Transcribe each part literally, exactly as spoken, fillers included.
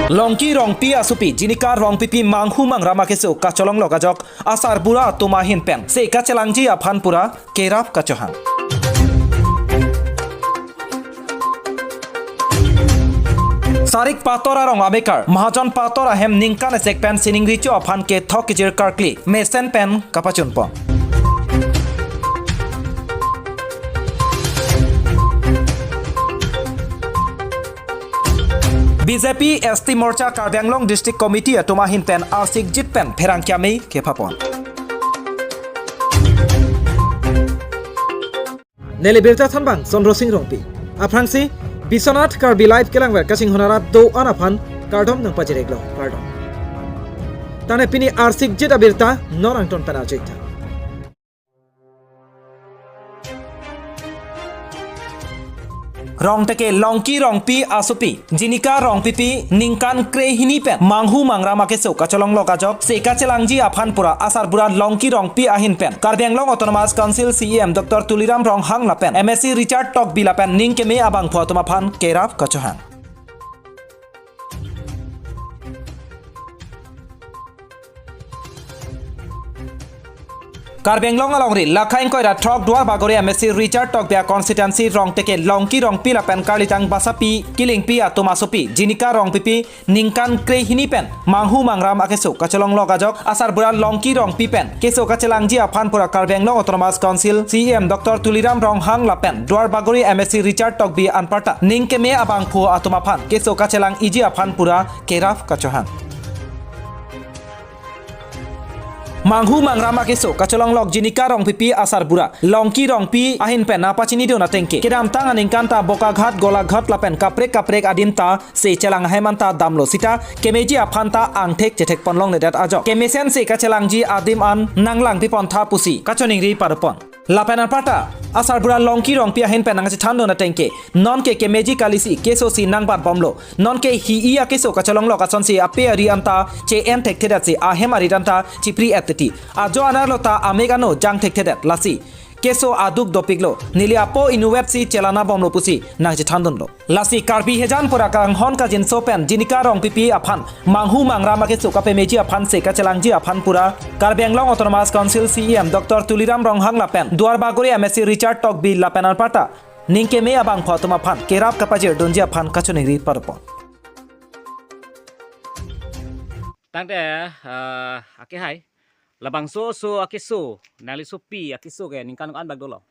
Longki Rongpi asopi Jinika Rongpipi manghu mangram akeso kacholonglok ajok asarbura atum ahin pen se kachelangji aphan pura kerap kachohang. Sarik Pator arong amekar Mahajon Pator ahem ningkan ejek pen sining richo aphan kethok kejir karkli mesen pen kapachunpon. B J P S T Morcha Karbi Anglong District Committee atum ahin pen arsik jit pen pherangke amei kephapon. Neli birta thanbang Sondro Sing Rongpi. Aphrangsi Biswanath Karbi Live kelangver kachinghon arat do-an aphan kardom nangpajir-iklo, kardom. Tane pini arsik jit abirta non angton pen arjuik tha. Rongteke Longki Rongpi asopi Jinika Rongpipi ningkan krehini pen manghu mangram akeso kacholonglok ajok se kachelangji aphan pura asarbura Longki Rongpi ahin pen Karbi Anglong Autonomous Council C E M Doctor Tuliram Ronghang lapen M A C Richard Tokbi lapen ning keme abangphu atum aphan kerap kachohang. Karbi Anglong alongri lakha ingkoi ra throk Duar Bagori M A C Richard Tokbi a constituency Rongteke Longki Rongpi lapen Karlitang Basapi Kilingpi atum asopi Jinika Rongpipi ningkan krehini pen manghu mangram akeso kacholonglok ajok asarbura Longki Rongpi pen keso kachelangji aphan pura Karbi Anglong Autonomous Council C E M Doctor Tuliram Ronghang lapen Duar Bagori M A C Richard Tokbi anparta ning keme abangphu atum aphan keso kachelang-iji aphan pura kerap kachohang. Manghu mangram akeso kacholonglok Jinika Rongpipi asarbura Longki Rongpi ahin pen nangpachinidun atengke kedamtang aningkan ta Bokaghat, Golaghat lapen kaprek kaprek adim ta se chelang ahem anta damlo sita kemeji aphan ta angthek chethek ponlongledet ajok kemesen se kachelangji adim an nanglangpipon tha pusi kachoningri parpon. Lapen anparta asarbura Longki Rongpi ahin pen nangchethandun atengke nonke kemeji kalisi keso si nangbatbomlo. Nonke hi-i akeso kacholonglok asonsi ape ari anta che-en thekthedetsi ahem arit anta chipri-et titi. Ajo anerlo ta amek ano jang thekthedet lasi keso aduk dopiklo. Neli apo inutvet si chelanabomlo pusi nangchethandunlo. Lasi Karbi hejan pura kanghon kangjinso pen Jinika Rongpipi aphan manghu mangram akeso kapemeji aphan se kachelangji aphan pura Karbi Anglong Autonomous Council C E M Doctor Tuliram Ronghang lapen Duar Bagori M A C Richard Tokbi lapen anparta ning keme abangphu atum aphan kerap kapajirdunji aphan kachoningri parpon. Tangte, eh, ake hai. Labangso oso akeso, nangli sopi akeso ke ningkan ko-an bak dolo?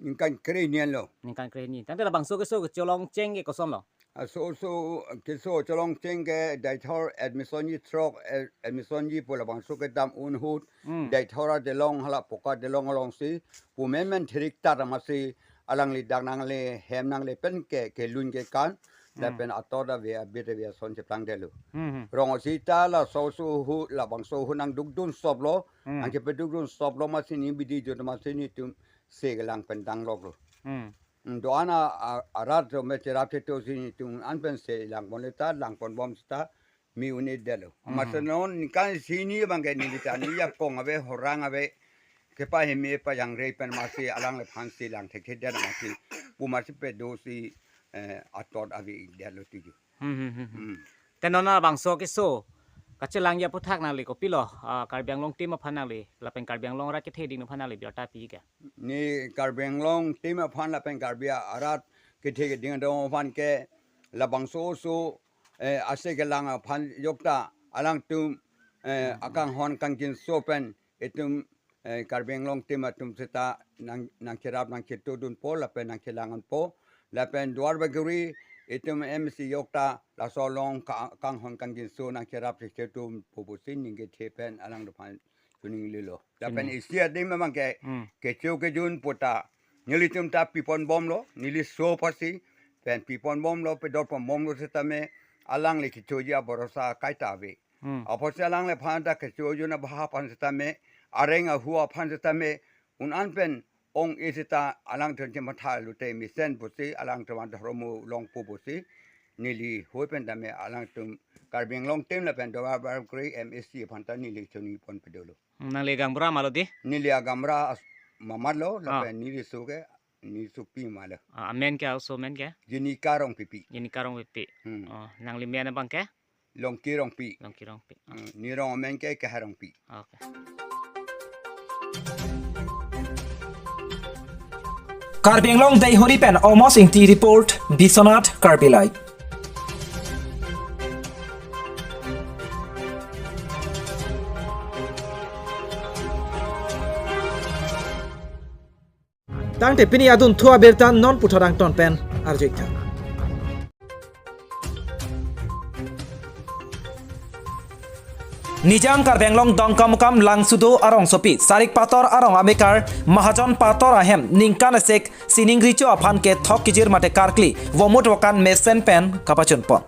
Ningkan krehini lo. Ningkan krehini. Tangte labangso keso kecholong cheng ke kosonlo? Aso oso keso cholong cheng ke Deithor admission ji throk, eh, admission ji pu labangso kedam un ahut. Hmm. Deithor adelong hala Poka adelong alongsi pu menmen therik ta damasi alangli dak nangle hem nangle pen ke kelun kekan. Hmm. Lapen ator ave abit ave ason cheplangdetlo. Hmm, hmm. Rong sita laso oso ahut labangso ahut nangdukdun soplo. Hmm. Nangkepedukdun soplo masi neli bidi jut masi nelitum se kelang pen dangloklo. Hmm. Hmm, do-an a, a, arat do me cherap cheto si nelitum an pen se langponle ta langponbom sita me un-edetlo. Hmm. Masi non ningkan isi hini abang ke neli ta neli akong ave horang ave kepaheme pajangre pen masi alangliphan si lang thekthedet masi pu masi pedo si, eh, ator ave-edetlo tiju. Hmm, hmm, hmm, hmm. Hmm. Te non labangso keso kachelangji aphuthak nangli kopilo, ah, Karbi Anglong team aphan nangli lapen Karbi Anglong arat kethe keding aphan nangli birta pi ke? Neli Karbi Anglong team aphan lapen Karbi arat kethe keding atum aphan ke labangso oso, eh, ase kelang aphan jokta alangtum, eh, akanghon kangjinso pen itum, eh, Karbi Anglong team atum seta nang, nangcherap nangchetodunpo lapen nangchelangonpo lapen Duar Bagori itum M C jokta laso along ka, kanghon kangjinso nangcherap chetodunpo pusi ning kethe pen alangliphan choninglilo. Lapen, hmm, isi adim abang ke, hmm, kecho kejun puta nelitum ta piponbomlo, neli so pasi pen piponbomlo, pedorponbomlo setame alangli kechoji abhorosa kaita ave. Hmm. Apotsi alangliphan ta kecho jun abha aphan setame, areng ahu aphan setame, un an pen ong-e seta alangtum chematha lote mesen pusi alangtum adhorom longpo pusi neli hoi pen tame alangtum Karbi Anglong team lapen Duar Bagori M A C aphan ta neli choningri ponpedetlo. Hmm, nangli agaonbura malo di? Neli agaonbura as-, mamatlo, ah, lapen neli so ke, neli sopi malo. Ah, amen ke, oso amen ke? Jinika Rongpipi. Jinika Rongpipi. Hmm. Oh, nangli men abang ke? Longki Rongpi. Longki Rongpi. Hmm, ne rong amen ke Kehar Rongpi. Okay. Karbi Anglong Deihori pen Omos Ingti report, Biswanath Karbi Live. Tangte pini adunthu abirta non puthot angton pen arju-ik tha. Nijang Karbi Anglong Dongkamukam Langsudo arongsopi Sarik Pator arong amekar Mahajon Pator ahem ningkan esek sining recho aphan kethok kejir mate karkli vomut vokan mesen pen kapachunpon.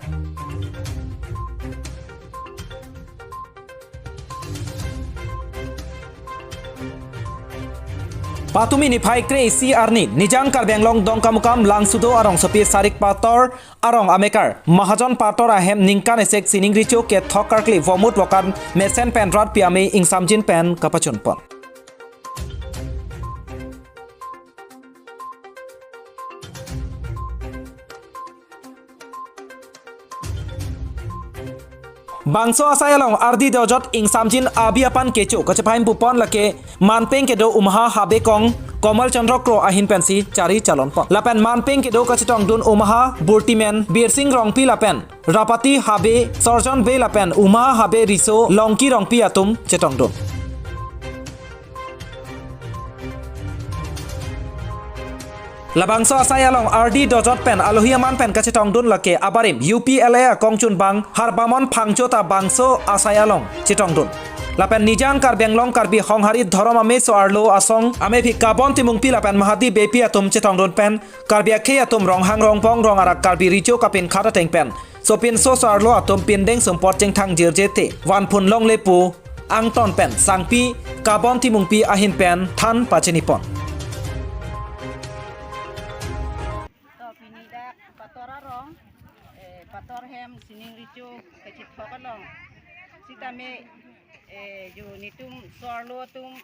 Patumi niphai kre-isi arni Nijang Karbi Anglong Dongkamukam Langsudo arongsopi Sarik Pator arong amekar Mahajon Pator ahem ningkan esek sining recho kethok karkli vomut vokan mesen pen rat pi ame ingsamjin pen kapachunpon. Bangso asai along ardi dojot ingsamjin abi apan kecho kachepaim pupon lake manpeng kedo Umaha Habe Kong Komal Chandra Kro ahin pensi chari chalonpon. Lapen manpeng kedo kachetongdun Umaha Burtimen Birsing Rongpi lapen Rapati Habe Sorjon Bey lapen Umaha Habe Riso Longki Rongpi atum chetongdun. Labangso asai along ardi dojot pen alohi aman pen kachetongdun lake abarim U P L A akongchunbang Harbamon Phangcho ta bangso asai along chetongdun. Lapen Nijang Karbi Anglong Karbi Honghari Dhorom Amei So-arlo Asong Amei phi Kabon Timungpi lapen Mahadi Beypi atum chetongdun pen Karbi akhei atum Ronghang Rongbong Rong arak Karbi recho kapinkhat ateng pen sopinso so-arlo atum pindeng sumpot chingthang jirje te vanphun longle pu angton pen sangpi Kabon Timungpi ahin pen than pachinipon. To pini dak Pator arong, eh, Pator hem sining recho kachethok along sitame, eh, jo netum so-arlo atum,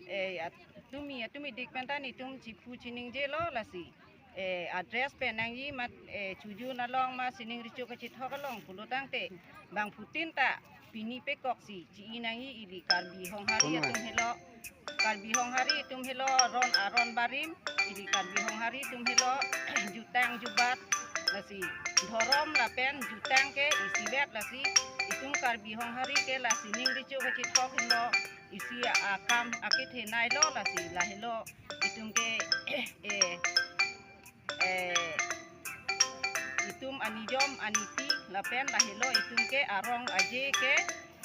eh, at-, tumi atumi dik penta netum chiphu chiningjelo lasi, eh, address pen nangji mat, eh, chojun along ma sining recho kachethok along pulo tangte bangphutin ta pini pekok si chi-i nangji ili Karbi Honghari atum helo, Karbi Honghari atum helo, ron aron barim ili Karbi Honghari atum helo, jutang jubat lasi dhorom lapen jutang ke isivet lasi itum Karbi Honghari ke la sining recho kachethok henlo isi akam akethenei lo lasi lahelo itum ke, eh, eh, itum anijom aniti lapen lahelo itum ke arong aje ke,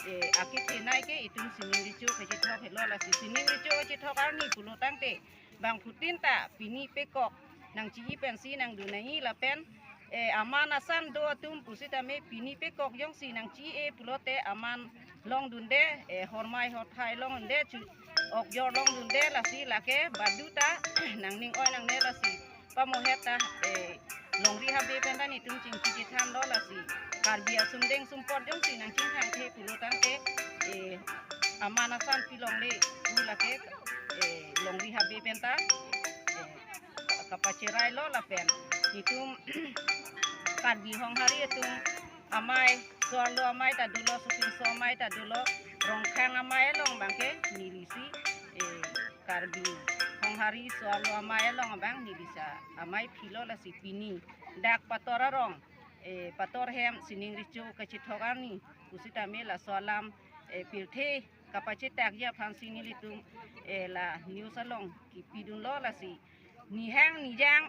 eh, akethenei ke itum sining recho kachethok helo lasi sining recho kachethok arni pulo tangte bangphutin ta pini pekok nangchi-i pensi nangdun nangji lapen, eh, aman asan do atum pusitame pini pekok jongsi nangchi-e pulote aman longdunde, eh, hormai horthai longdunde chu okjor longdunde lasi lake badu ta nangning oi nangne lasi pamohet ta, eh, longri habe penta netum chingki chethanlo lasi Karbi asundeng sumpot jongsi nangchingthang the pulo tangte, eh, aman asan pi longle pu lake, eh, longri habe penta, eh, kapacherai lo lapen netum Karbi Honghari atum amei, so-arlo amei ta dolo, sopinso amei ta dolo, Rongkhang amei along abangke neli si, eh, Karbi Honghari so-arlo amei along abang neli si amei philo lasi pini dak Pator arong, eh, Pator hem sining recho kachethok arni pusitame laso alam, eh, pirthe kapachetakji aphansi nelitum, eh, la news along kipidunlo lasi nihang nijang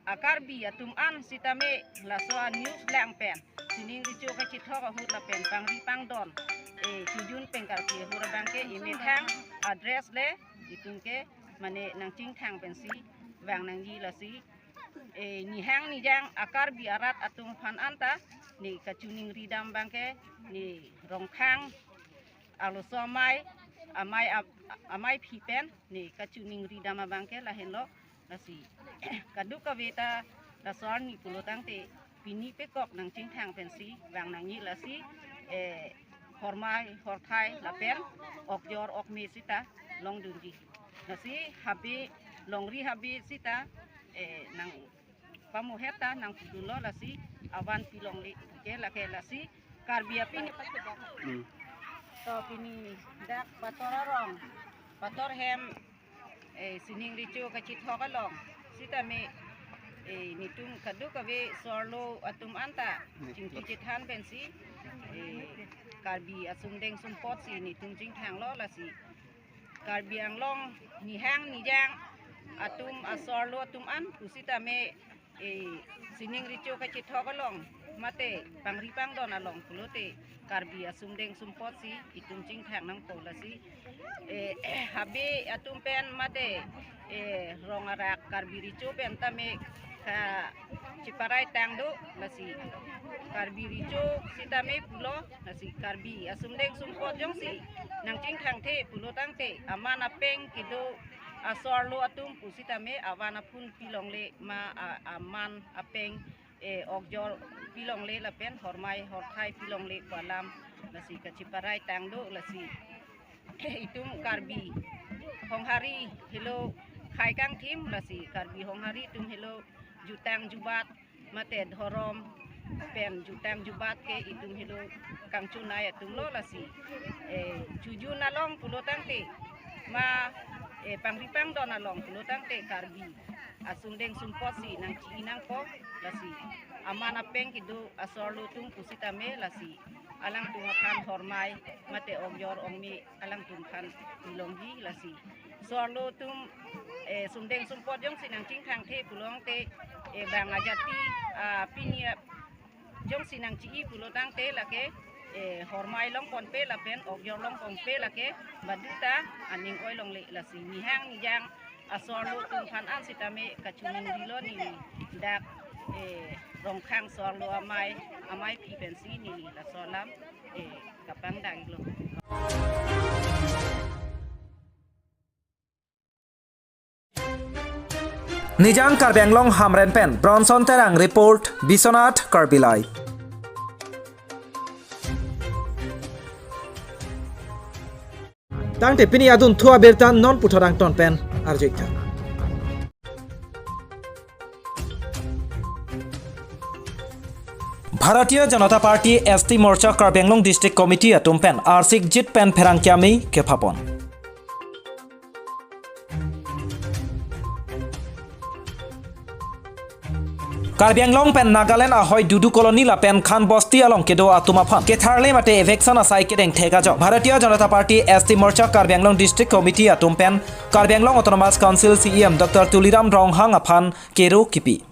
a-Karbi atum an sitame laso a-news lang pen sining recho kachethok ahut lapen pangri pangdon, eh, chojun pen karkli ahut abangke imethang address le itum ke mane nangchingthang pensi vang nangji lasi, eh, nihang nijang a-Karbi arat atum aphan anta ne kachiningri dam abangke ne Rongkhang arloso amei, amei ap-, amei phi pen ne kachiningri dam abangke lahenlo lasi kadokave ta laso arni pulo tangte pini pekok nangchingthang pensi vang nangji lasi, eh, hormai horthai lapen okjor okme sita longdunji. Lasi habe longri habe sita, eh, nang Pamuhet ta nangpudunlo lasi avan pilongle ke lake lasi Karbi apini. Hmm. To pini dak Pator arong, Pator hem, eh, sining recho kachithok along sitame, eh, netum kadokave so-arlo atum anta chingki chethan pensi, eh, Karbi asumdeng sumpot si netum chingthanglo lasi Karbi Anglong nihang nijang atum aso-arlo atum an pusitame, eh, sining recho kachithok along mate pangri pangdon along pulote Karbi asumdeng sumpot si itum chingthang nangpo lasi, eh, habe atum pen mate, eh, rong arak Karbi recho pen tame kachiparai tangdo lasi Karbi recho sitame pulo lasi Karbi asumdeng sumpot jongsi nangchingthangthe pulo tangte aman apeng kedo aso-arlo atum pusitame avan aphun pilongle ma a-, aman apeng, eh, okjor pilongle lapen hormai horthai pilongle pu alam lasi kachiparai tangdo lasi itum Karbi honghari helo khai kangthim lasi Karbi honghari atum helo jutang jubat mate dhorom pen jutang jubat ke itum helo kangchunai atumlo lasi, eh, chujun along pulo tangte ma, eh, pangri pangdon along pulo tangte Karbi asumdeng sumpot si nangchi nangpo lasi aman apeng kedo aso-arlo atum pusitame lasi alangtum aphan hormai mate okjor ongme alangtum aphan pilongji lasi so-arlo atum, eh, sumdeng sumpot jongsi nangchingthangthe pulo tangte, eh, bang ajati, ah, pini, ah, jongsi nangchi-i pulo tangte lake, eh, hormai longponpe lapen okjor longponpe lake baduta aning oi longle lasi nihang nijang aso-arlo atum aphan an sitame kachiningrilo neli dak, eh, Rongkhang so-arlo amei, ameipi pensi neli laso alam, eh, kapangdang-iklo. Nijang Karbi Anglong Hamren pen Bronson Terang report, Biswanath Karbi Live. Tangte pini adunthu abirta non puthot angton pen arju-iktha. Bharatiya Janata Party S T Morcha Karbi Anglong District Committee atum pen arsik jit pen pherangke amei kephapon. Karbi Anglong pen Nagaland ahoi Dudu Colony lapen Khan Bosti along kedo atum aphan ketharle mate eviction asai kedengthek ajok Bharatiya Janata Party S T Morcha Karbi Anglong District Committee atum pen Karbi Anglong Autonomous Council C E M Doctor Tuliram Ronghang aphan kero kipi.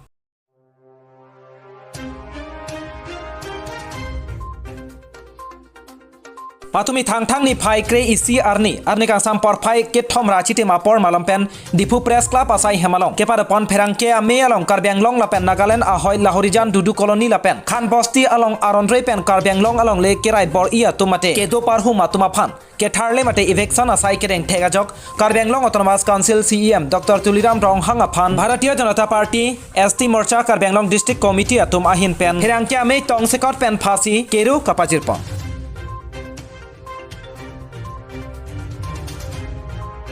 Patumi Thangthang niphai kre-isi arni, arni kangsam porphai kethom ra chitim apor malom pen Diphu Press Club asai hem along kepadopon pherangke amei along Karbi Anglong lapen Nagaland ahoi Lahorijan Dudu Colony lapen Khan Bosti along aron rei pen Karbi Anglong alongle kerai bor-i atum mate kedo parhum atum aphan ketharle mate eviction asai kedengthek ajok Karbi Anglong Autonomous Council C E M Doctor Tuliram Ronghang aphan Bharatiya Janata Party S T Morcha Karbi Anglong District Committee atum ahin pen pherangke amei tongsekot pen phasi kero kapajirpon.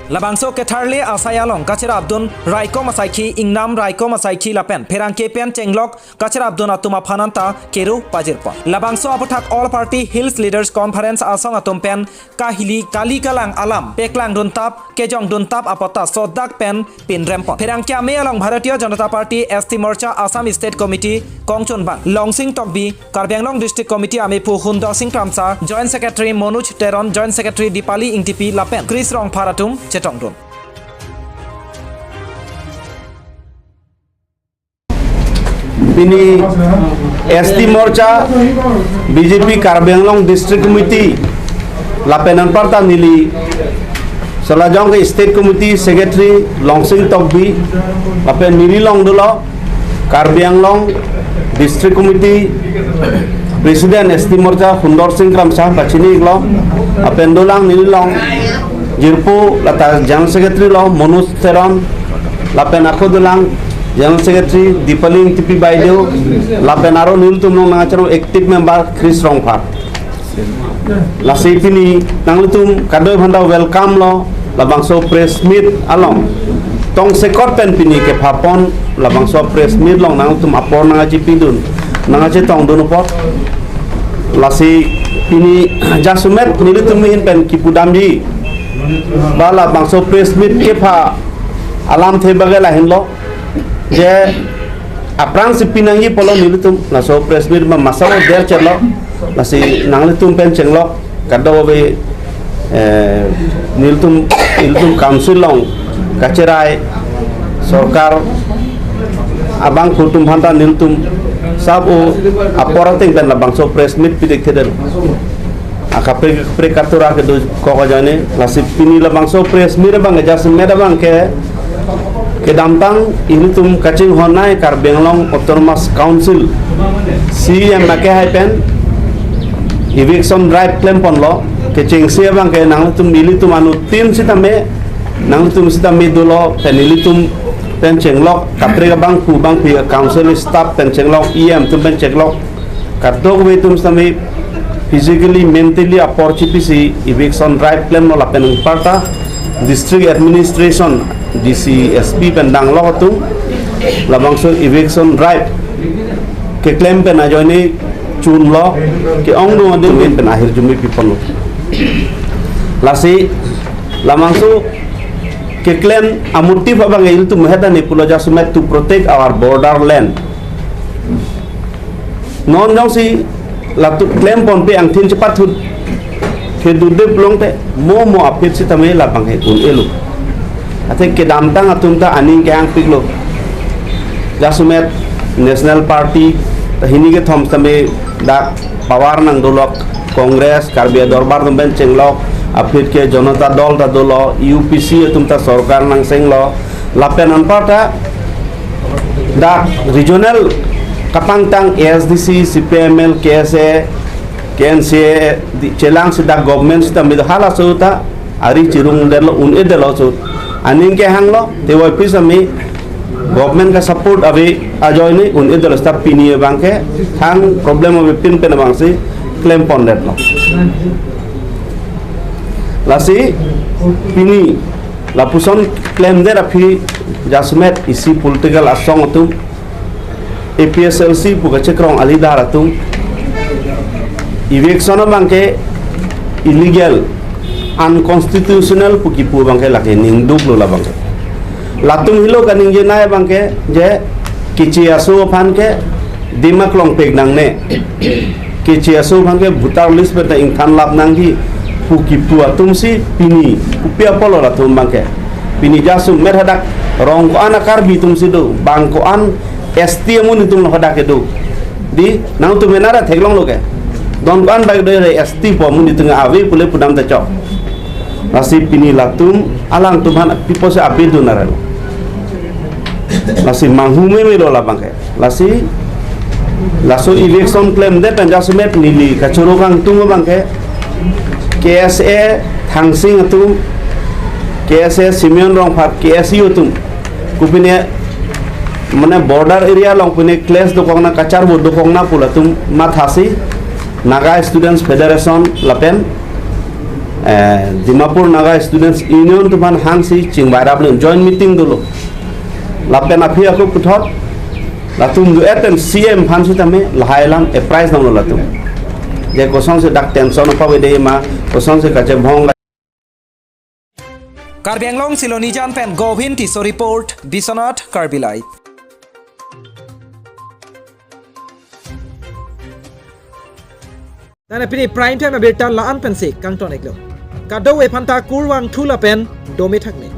Labangso ketharle asai along kacherapdun raikom asaikhi, ingnam raikom asaikhi lapen pherangke pen chenglok kacherapdun atum aphan anta kero pajirpon. Labangso aputhak All Party Hills Leaders Conference asong atum pen kahili kali kalang alam peklangdun tap, kejongdun tap apot ta sodak pen pinrempon. Pherangke amei along Bharatiya Janata Party S T Morcha Assam State Committee kongchunbang Longsing Tokbi, Karbi Anglong District Committee amephu Hundor Sing Kramsa, Joint Secretary Manoj Teron, Joint Secretary Dipali Ingtipi lapen Chris Rongphar atum chetongdun. Pini S T Morcha B J P Karbi Anglong District Committee lapen anparta neli Salajong ke State Committee Secretary Longsing Tokbi lapen neli along dolo Karbi Anglong District Committee President S T Morcha Hundor Sing Kramsa pachini-iklo lapen dolang neli along jirpo lata General Secretary lo Manoj Teron lapen ako dolang General Secretary Dipali Ingtipi Baideo lapen aro nelitum along nangkacharong active member Chris Rongphar. Lasi pini nanglitum kadoi aphanta welcome lo labangso press meet along tongsekot pen pini kephapon Labangso press meet along nangtum apor nangchepidun, nangchetongdun apot. Lasi pini jasemet nelitum ahin pen kipudamji ba labangso press meet kepha alamthe abangke lahenlo, je aphrangsi pinangji pulo nelitum, laso press meet ma masa der chelo, lasi nanglitum pen chenglok, kadokave, eh, nelitum, nelitum council along kacherai, sorkar abangphu atum aphanta nelitum sabo apor ateng pen labangso press meet pidik thedel. Akaprek kaprek katura kedokok ajoine, lasi pini labangso press meet abangke jasemet abangke kedamtang ilitum kachinghon-ai Karbi Anglong Autonomous Council C E M akehai pen eviction drive klemponlo, kechengsi abangke nangtum ilitum anuttin sitame, nangtum sitame dolo, pen ilitum pen chenglok, kaprek abangphu abangphi, council staff pen chenglok, E M atum pen chenglok, kadokave atum sitame physically, mentally apor chepisi eviction drive klemlo. Lapen anparta district administration, D C, S P pen danglok atum labangso eviction drive keklem pen ajoine chunlo, ke-ongdung ading pen ahirjume piponlo. Lasi labangso keklem amotive abang ilitum hetani pulo jasemet to protect our borderland. Non jongsi latum klemponpe angthin chepathut kedudip longte mo mo aphi sitame labangke un-elo. Athe kedamtang atum ta aning kehangpiklo. Jasemet National Party ta hini kethom sitame dak power nangdolok, Congress, Karbi Adorbar atum pen chenglok, aphi ke Janata Dal ta dolo, U P C atum ta sorkar nangsenglo, lapen anparta dak regional kapangtang A S D C, C P I M L, K S A, K N C A, di chelangsi dak government sitame do, halaso ta ari chirungdetlo, un-edetlo, so aning kehanglo, tevoiphit sitame government ka support ave ajoine un-edetlo, seta pini abangke thang problem ave pin pen abangsi klempondetlo. Lasi pini lapuson klemdet aphi jasemet isi political asong atum, A P H L C pu kachekrong a-leader atum, eviction abangke illegal, unconstitutional pu kipu abangke lake ningduklo labangke. Latum helo kaningjenei abangke je keche aso aphan ke Dima Klongpek nangne, keche aso aphan ke voter list pen ta ingthan lap nangji pu kipu atumsi pini kopi apotlo latum abangke. Pini jasemet hadak rong ko-an a-Karbi atumsi do, bang ko-an S T amonit atumlo hadak kedo. Di nangtum enara theklonglo ke. Don ko-an bike do, S T pu amonit atum ave pule pudam ta chok. Lasi pini latum alangtum aphan pi apotsi abidun aran. Lasi manghu memelo labangke. Lasi laso eviction klemdet pen jasemet neli kachoro kangtung abangke K S A Thangsing atum, K S A Simeon Rongphar, K S U atum, kopine mane border area along pine clash dokokna, kacharvo dokokna pu latum mathasi Naga Students Federation lapen, eh, Dimapur Naga Students Union atum aphan hangsi chingvairap le joint meeting dolo. Lapen aphi ako puthot latum do-et pen C M aphan sitame lahai alam apprise nanglo latum. Je kosonsi dak tension pavede ma, kosonsi kachebhong. Karbi Anglong Silonijan pen Govin Tisso report, Biswanath Karbi Live. Nana pini prime time abirta la-an pensi kangton-iklo. Kadokave aphanta kurvangthu lapen dome thakme.